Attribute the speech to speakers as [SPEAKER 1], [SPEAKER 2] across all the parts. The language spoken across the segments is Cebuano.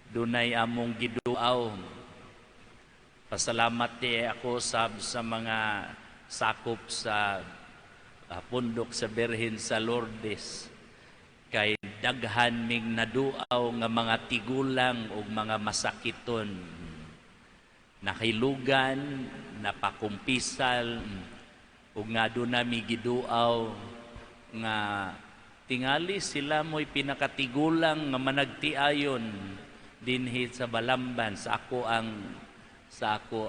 [SPEAKER 1] Dunay among giduaw. Pasalamat di ako sab sa mga sakop sa pundok sa Birhen sa Lourdes kay daghan ming naduaw nga mga tigulang ug mga masakiton. Nakilugan, napakumpisal, ug nga doon nami giduaw nga tingali sila mo'y pinakatigulang nga managtiayon dinhi sa Balamban sa ako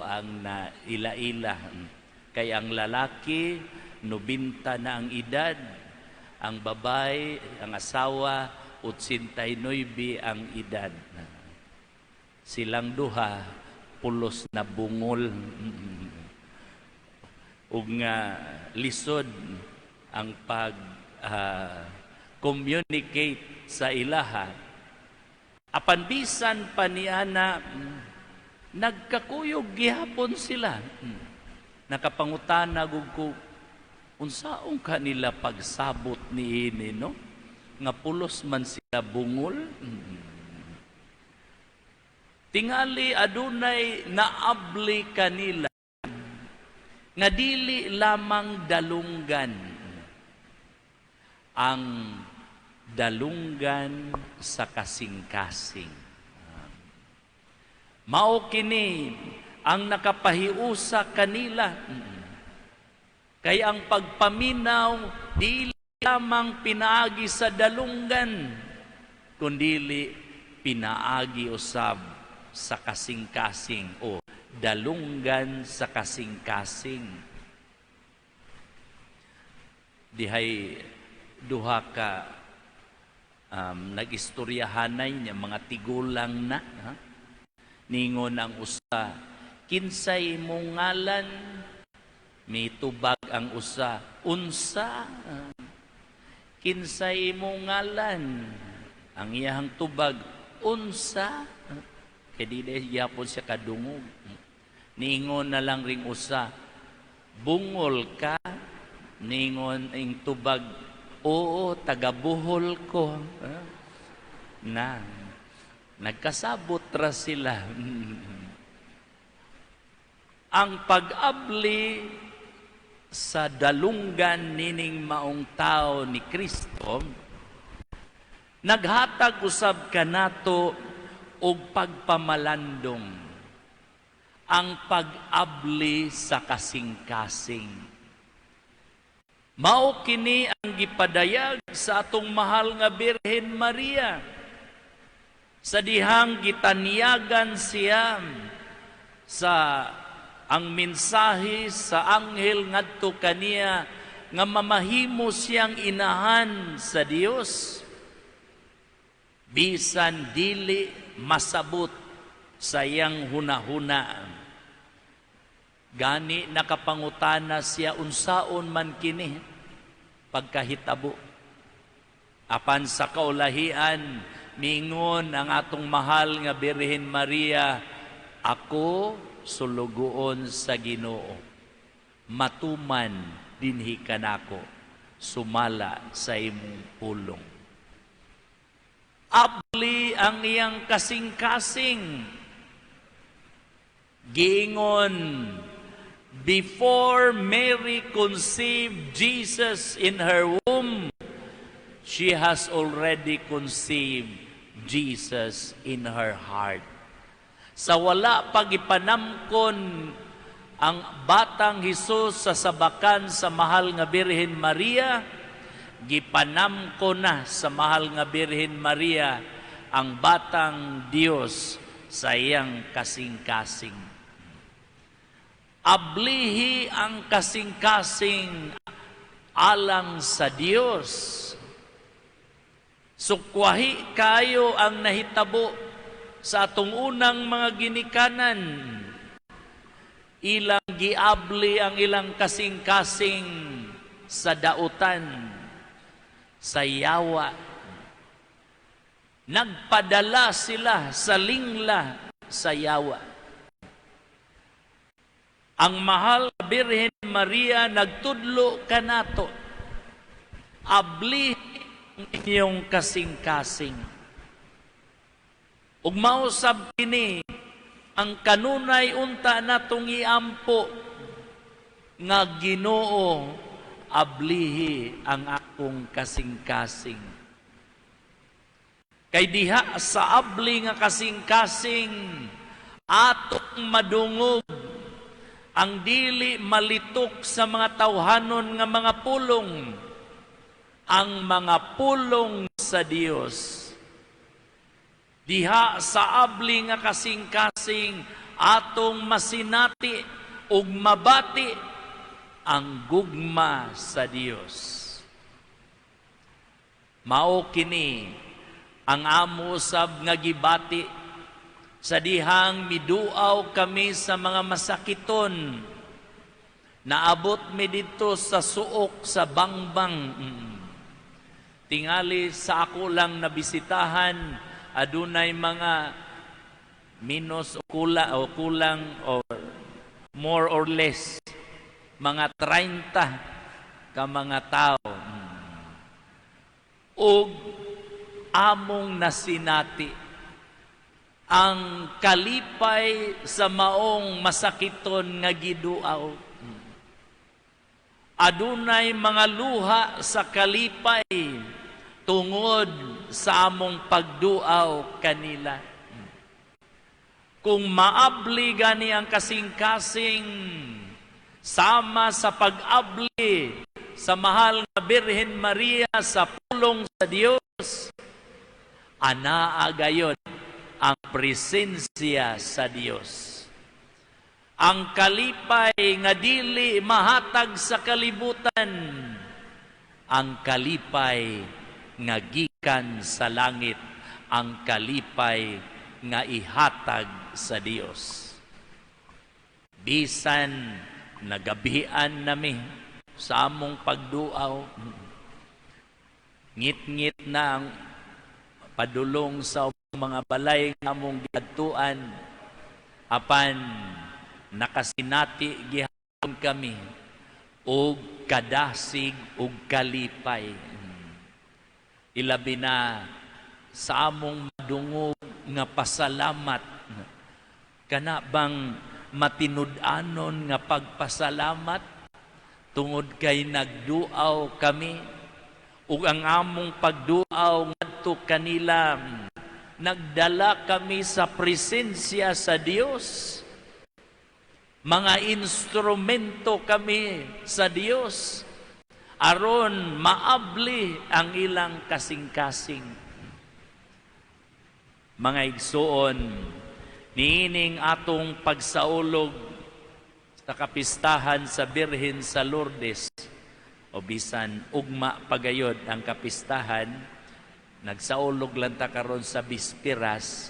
[SPEAKER 1] ang na ila-ila, kay ang lalaki 90 na ang edad, ang babae, ang asawa, 89 ang edad. Silang duha pulos na bungol ug nga lisod ang pag communicate sa ilaha. Apan bisan pa niana, nagkakuyog gihapon sila. Nakapangutana gud ko unsaon kanila pagsabot niini, no, nga pulos man sila bungol. Tingali adunay naabli kanila nga dili lamang dalunggan, ang dalunggan sa kasing-kasing. Mao kini ang nakapahiusa kanila. Kay ang pagpaminaw dili lamang pinaagi sa dalunggan, kundili pinaagi usab sa kasing-kasing o dalunggan sa kasing-kasing. Dihay duha ka nag-istoryahanay niya, mga tigulang na. Ha? Ningon ang usa, "Kinsay imong ngalan?" Mitubag ang usa, "Unsa?" "Kinsay imong ngalan?" Ang iyahang tubag, "Unsa?" Kay di gihapon siya kadungog. Ningon na lang ring usa, "Bungol ka?" Ningon ing tubag, "Oo, taga Bohol ko." Na, nagkasabot ra sila. Ang pag-abli sa dalunggan nining maong tao ni Kristo naghatag usab kanato og pagpamalandong, ang pag-abli sa kasing-kasing. Mao kini ang gipadayag sa atong mahal nga Birhen Maria sa dihang gitanyagan siya sa ang mensahe sa anghel ngadto kaniya nga mamahimo siyang inahan sa Dios, bisan dili masabot sa iyang hunahuna. Gani nakapangutana siya, unsaon man kini pagkahitabo? Apan sa kaulahian, mingon ang atong mahal nga Birhen Maria, "Ako sulugoon sa Ginoo. Matuman dinhi kanako sumala sa imong pulong." Abli ang iyang kasing-kasing. Giingon, before Mary conceived Jesus in her womb, she has already conceived Jesus in her heart. Sa wala pa gipanamkon ang batang Hesus sa sabakan sa mahal nga Birhen Maria, gipanamkon na sa mahal nga Birhen Maria ang batang Dios sa iyang kasing-kasing. Ablihi ang kasing-kasing alang sa Dios. Sukwahi kayo ang nahitabo sa atong unang mga ginikanan. Ilang giabli ang ilang kasing-kasing sa dautan, sa yawa. Nagpadala sila sa lingla sa yawa. Ang mahal na Birhen Maria nagtudlo kanato. Abli inyong kasing-kasing. Ug mao sab kini ang kanunay unta natong iampo nga, "Ginoo, ablihi ang akong kasing-kasing." Kay diha sa abli nga kasing-kasing, atong madungog ang dili malitok sa mga tawhanon nga mga pulong, ang mga pulong sa Dios. Diha sa abli nga kasing-kasing, atong masinati ug mabati ang gugma sa Dios. Mao kini ang amo sab nga gibati sa dihang miduaw kami sa mga masakiton. Naabot mi didto sa Suok, sa Bangbang. Tingali sa ako lang nabisitahan, adunay mga minus o kulang o more or less mga 30 ka mga tao. Ug among nasinati ang kalipay sa maong masakiton nga giduaw. Adunay mga luha sa kalipay tungod sa among pagduaw kanila. Kung maabli gani ang kasing-kasing sama sa pag-abli sa mahal nga Birhen Maria sa pulong sa Dios, anaa gayod ang presensya sa Dios. Ang kalipay nga dili mahatag sa kalibutan, ang kalipay nga gikan sa langit, ang kalipay nga ihatag sa Dios. Bisan nagabian nami sa among pagduaw, ngit-ngit na ang padulong sa mga balay nga among giadtuan, apan nakasinati gihapon kami og kadasig og kalipay. Ilabi na sa among madungog nga pasalamat, kana bang matinud-anon nga pagpasalamat tungod kay nagduaw kami ug ang among pagduaw ngadto kanila, nagdala kami sa presensya sa Dios. Mga instrumento kami sa Dios aron maabli ang ilang kasing-kasing. Mga igsuon, niining atong pagsaulog sa kapistahan sa Birhen sa Lourdes, o bisan ugma pagayod ang kapistahan, nagsaulog lang ta karon sa bispiras,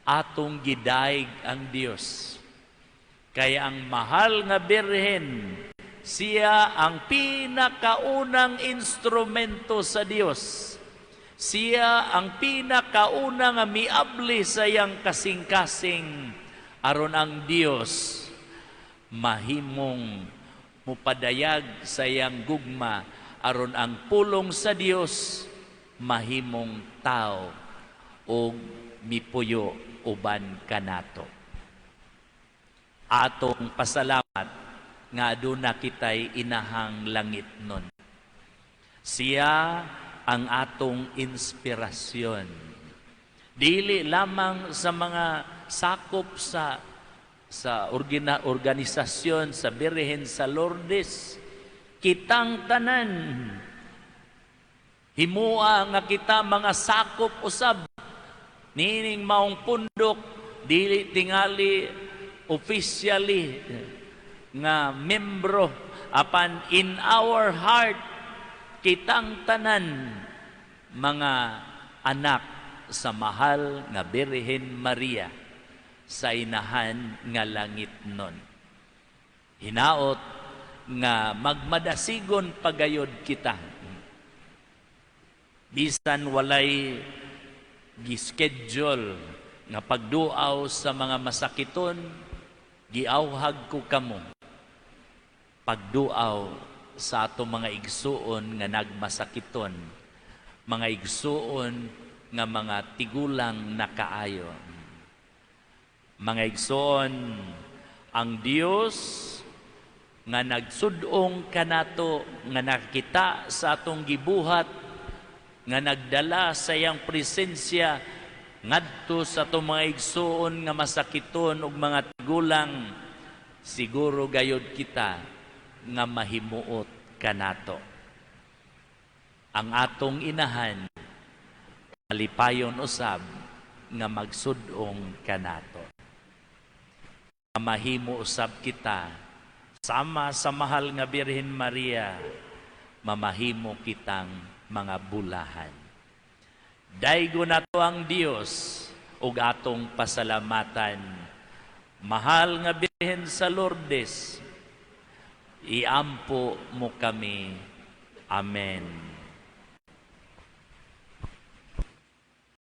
[SPEAKER 1] atong gidayeg ang Dios. Kaya ang mahal nga Birhen, siya ang pinakaunang instrumento sa Dios. Siya ang pinakauna nga miabli sa iyang kasing-kasing aron ang Dios mahimong mupadayag sa iyang gugma, aron ang pulong sa Dios mahimong tao ug mipuyo uban kanato. Atong pasalamat nga aduna kitay inahang langitnon. Siya ang atong inspirasyon. Dili lamang sa mga sakop sa organisasyon sa Birhen sa Lourdes, kitang tanan, himua nga kita mga sakop usab nining maong pundok, dili tingali officially nga membro, apan in our heart, kitang tanan mga anak sa mahal nga Birhen Maria, sa inahan nga langitnon. Hinaot nga magmadasigon pagayod kita. Bisan walay gischedule nga pagduaw sa mga masakiton, giawhag ko kamo pagduaw sa ato mga igsuon nga nagmasakiton, mga igsuon nga mga tigulang na kaayo. Mga igsoon, ang Dios nga nagsud-ong kanato, nga nakita sa atong gibuhat, nga nagdala sa iyang presensya ngadto sa atong mga igsoon nga masakiton ug mga tigulang, siguro gayod kita nga mahimuot kanato. Ang atong inahan malipayon usab nga magsud-ong kanato. Mahimo usab kita sama sa mahal nga Birhen Maria, mamahimo kitang mga bulahan. Daygon nato ang Dios ug atong pasalamatan. Mahal nga Birhen sa Lourdes, iampo mo kami. Amen.